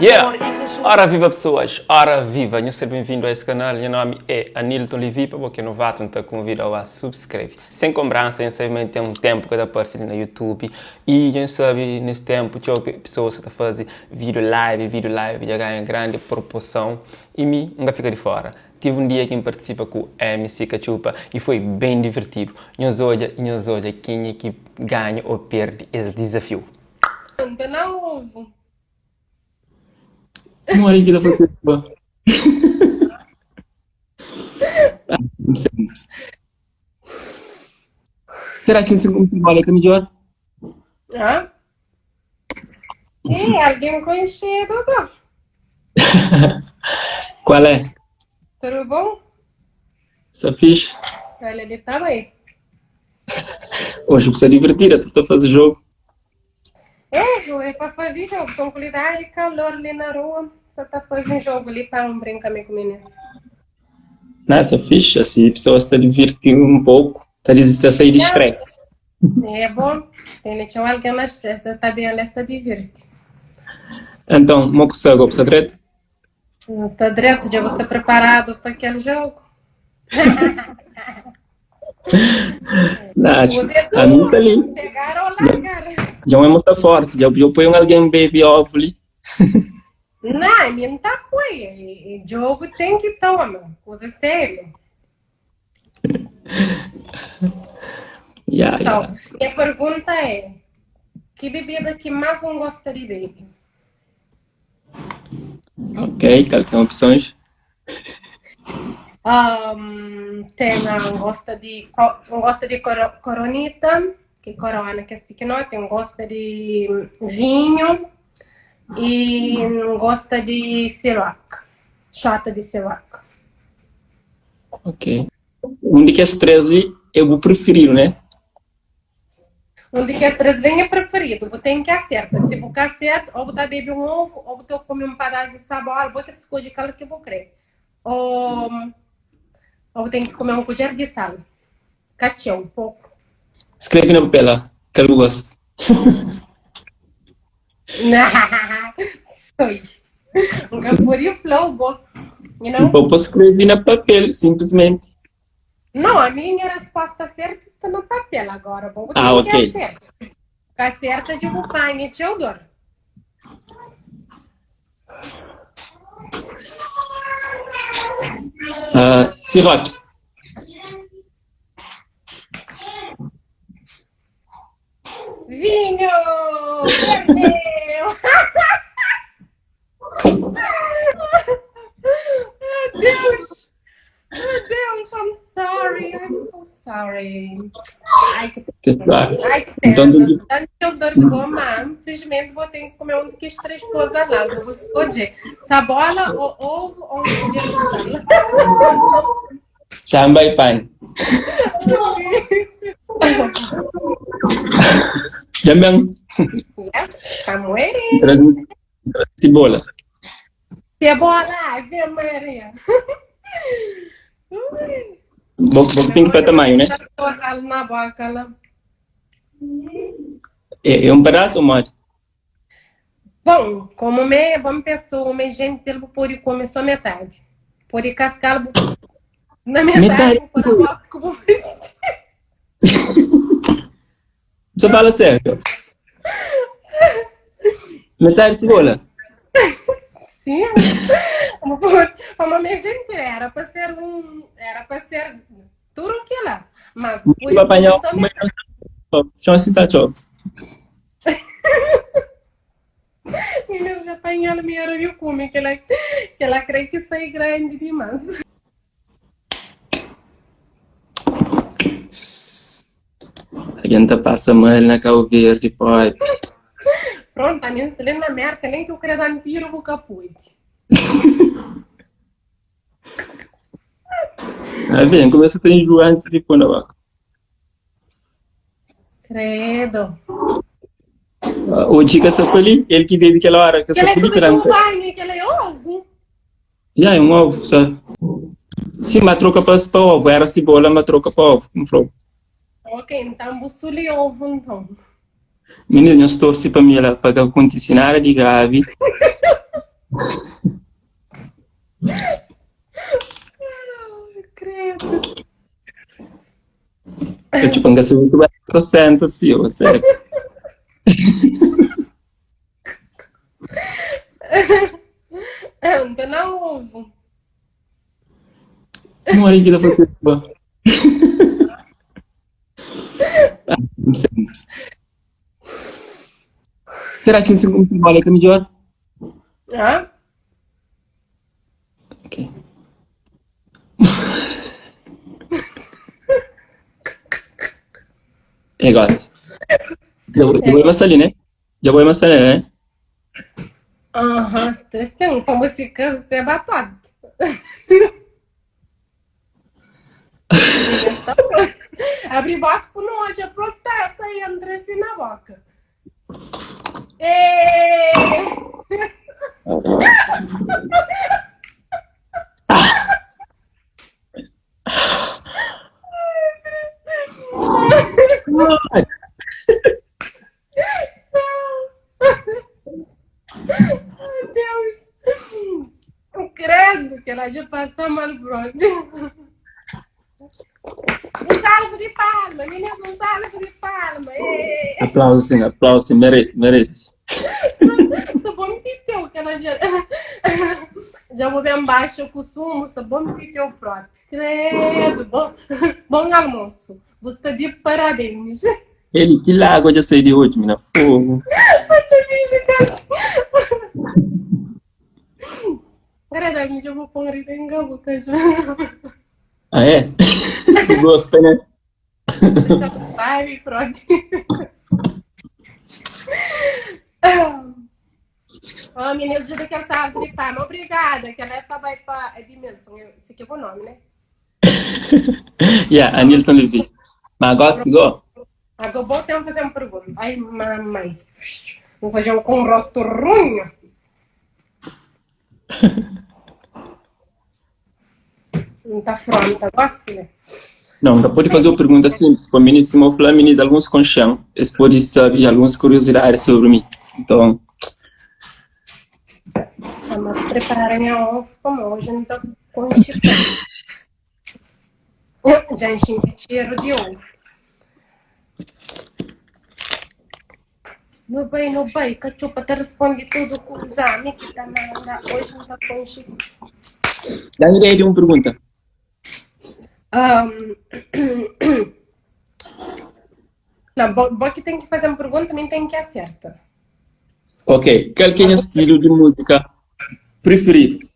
Yeah! Ora viva pessoas, ora viva! Nhos ser benvindu a es kanal, nha nomi é Anilton Levy, pa bo ki é novato N ta konvidau a subscreve. Sem konbransa, nhos sabe ma N ten un tempu ka ta parse li na YouTube y nhos sabe nes tempu txeu pessoas sa ta faze video live, video live dja ganha grandi proporson y mi N ka fika di fora. Tive un dia ki N partisipa ku MC Katxupa y foi ben divertidu. Nhos odja y nhos odja kenha ki ganha o perde es dizafiu. N ta na ovu. Modi ki ta faze pa? Será ki si N bola é ka midjor? Hã? É, algen konxedu ba. Qual é? Tudu bom? Sta fixe? Olha, ele tá bem. Hoje bu sta divertida, tu ta faze jogo. É, é pa faze jogo. São qualidade de calor ali na rua. Só tá faze um jogo ali para um brincar com meninas. Nessa fixe, assim, a pessoa está divertindo um pouco, está a sair de stress. É bom, tem que chamar alguém mais stress, está bem, ela está diverte. Então, mo que sabe, está direto? Não está direto, já você preparado para aquele jogo. Não, acho. A mim está ali. Pegar ou largar. Já é uma moça forte, já eu ponho alguém bebe ovo ali. Não, a mim não tá põe. Jogo tem que tomar, coisa séria. Yeah, Então, yeah. minha pergunta é: que bebida que mais um gosta de beber? Ok, qual que são opções? Um, tem um gosta de um gosta de coro, coronita, que é corona, que é pequenote, um gosta de vinho e um gosta de Ciroc, shot de Ciroc. Ok. Um di kes 3 li é bu preferidu, né? Um di kes 3 li é preferidu. Bu ten ki aserta. Si bu ka aserta, ou bu ta bebe un ovu, ou bu ta kume un padas di sabola, bu ta skodje kal ki bu kre. Ou, ou bu ten ki kume un kudjer di sal. Ka txeu, poku. Skrebe na papel la, kal bu gosta. Soi. N ka pode fla-u bo. You know? Bo pode skrebe na papel, simplesmente. Não, a minha resposta certa está no papel agora. Bo Ah, tem que ok. acertar. Ka acerta de bu panha txeu dor. Ah, Ciroc. Vinho! Perdeu! Meu Deus! Meu Deus, I'm sorry, I'm so sorry. Ai, que Tá. Ai, que Então, pena. tem que- Tanto dor de goma. Infelizmente, vou ter que comer um de três coisas lá. Vou escolher. Sabola ou ovo ou um de sal. Samba e pan. Jambang. Yes, I'm waiting. Traz cebola. Cebola, Ave Maria. Ui. Bo, bo tem que fazer tamanho, né? Torralo na boca lá. É, é um pedaço ou mais? Bom, como me, bom pessoa, me gentil, pode comer só metade. Pode cascar na metade, Metade? vou pôr na boca como Você fala sério. Metade de cebola. Sim. Como me gentil, era para ser um, era para ser tudo que lá. Mas pode Vou apanhar comer só uma. metade. Chama assim, tá, tchau. Meninas já apanharam minha era come, que ela, que ela crê que sai grande demais. Alguém tá passa mal na Cabo Verde, pode. Pronto, a minha na América, nem que eu queria dar um tiro, vou capute. Aí vem, começa a ter enjoo antes de pôr na boca. Credo. Ah, O Chica Sapali, ele que bebe aquela hora, que Que ela é Sapali coisa tranca. com banho, que ela é ovo. Já, é um ovo, sabe? Sim, mas troca para para ovo. Era cebola, mas troca para ovo. Como falou. Ok, então bussuli ovo então. Minina, nhos torse pa mi la pa ka kontise nada di gravi. Credo. Eu, tipo, nunca sei muito bem, tô sento assim, eu, sério. Não, tá na ovo. Não era que tá fazendo. Ah, não sei. Será que esse como é melhor? Hã? Ok. É gosto. Já vou, já vou mais ali, né? Já vou mais ali, né? Aham, sim, como se é batata. Abri boca com nojo, protesta e entra assim na boca. Ê! Meu Deus! Credo que ela já passa mal, pronto. Um salvo de palma, meninas, um salvo de palma. Ê! Aplauso, sim, aplauso, sim, merece, merece. Só bom teu que ela já já vou bem baixo com o sumo, só bom teu próprio. Credo, bom, bom almoço. Você de parabéns. Ele, que lago já saí de hoje, menina, fogo. Credo, eu vou pôr em boca. Ah, é? Gosta, né? Vai, pronto. Oh, meninas, ajuda que essa árvore de palma. Obrigada, que ela é para para Edmilson. Esse aqui é o nome, né? Yeah, Anilton Levi. Mas agora sigo. Agora vou ter que fazer uma pergunta. Ai, mamãe. Não seja com o rosto ruim. Não está fronta, gosta, né? Não, não pode fazer uma pergunta simples. Para mim, se eu falar, meninas, alguns conchão, eles podem saber algumas curiosidades sobre mim. Então... Vamos preparar minha ovo, como hoje não estou com chifre. Já enchi de cheiro de ovo. No bem, no bem, cachupa te responde tudo com os amigos que tá manda. Hoje não está com chifre. Dá uma ideia de uma pergunta. Não, bo, bo que tem que fazer uma pergunta, nem tem que acertar. Ok. Qual que é o estilo de música preferido?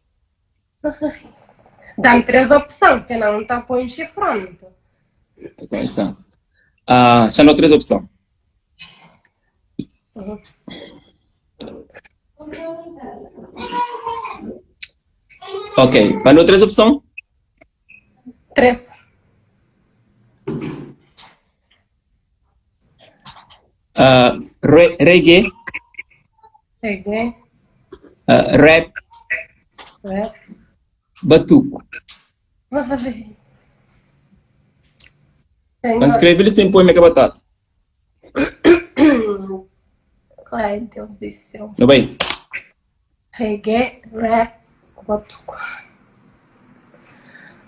Dá-me três opções, senão não está com chifrante. Tá com opção. Ah, já não três opções. Uhum. Ok. Mandou três opções? Três. Re reggae. Reggae. Rap. Rap. Batuco. Ai. Quando escreve, ele sempre põe minha batata. Ai, Deus do céu. Não bem? Reggae, rap, batuco.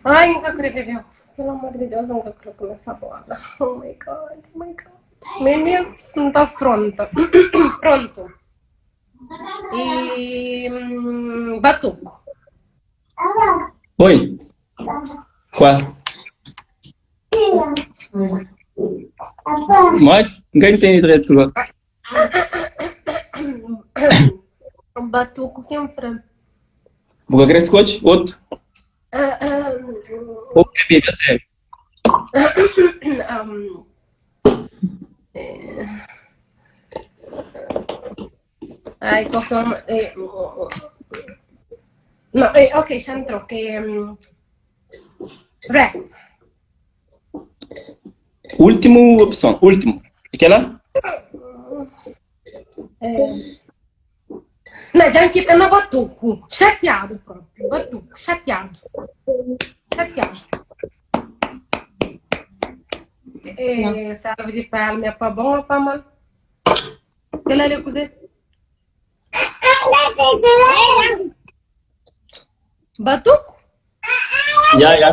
Ai, nunca queria beber. Pelo amor de Deus, eu nunca queria comer essa bola. Oh my God, oh my God. Meninas, não tá pronta. Pronto. E batuco. Oi. Qual? Mas, ninguém entende direito lá. Batuco quem fra? Vou querer escolher outro. Ou quer beber, sério? Ai, qual se chama? Não, ok, já entrou. Que, rap. Último opção, último. Aquela? É. Não, já fica na batuco. Chateado próprio. Batuco, chateado. Chateado. É, salve de palma é para bom ou para mal? Kel-la li é kuzê? Batuku? Ya, ya.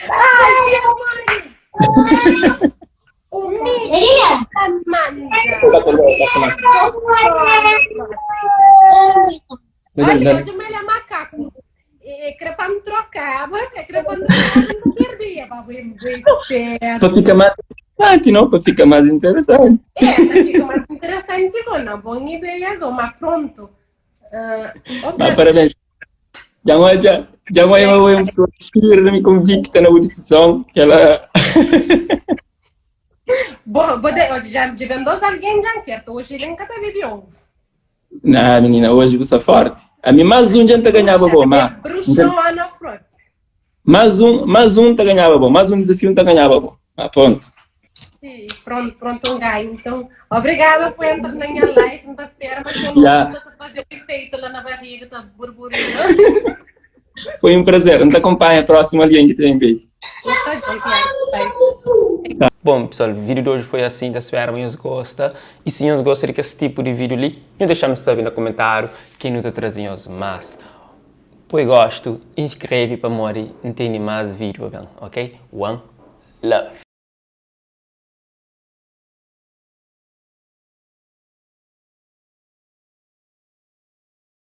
Ai, mãe! Mi ta manda! Olha, hoje o é macaco. É kre pa N trokaba, é kre pa N trokaba, N ta perdia. Ba bo é espertu. Pa fika más interesanti, não? Pa fika más interesanti. É, pa fika más interesanti go, na bon ideia go, ma prontu. Uh, outra Mas parabéns. Já já, já é uma pessoa firme, convicta na decisão que ela. Bom, bo de, hoje já de vendosa alguém já certo. Hoje ele nunca tá bebe ovo. Não, menina, hoje você é forte. A mim mais um já tá ganhava bom, mas. Bruxona próprio. Mais um, mais um tá ganhava bom, mais um desafio tá ganhava bom. Ah, pronto. Sim, pronto, pronto, um ganho. Então, obrigada por entrar na minha live. Não tá espera, mas eu não Yeah. yeah. fazer o efeito lá na barriga, tá burburinho. Foi um prazer. Não te acompanha próximo alguém que tem beijo. Tá bom, claro. Bye. Bom, pessoal, o vídeo de hoje foi assim, da espero que vocês gostam. E se vocês gostam desse tipo de vídeo ali, não deixa-me saber no comentário que não te trazem os mais. Põe gosto, inscreve para morrer, não tem mais vídeo, bem, ok? One love.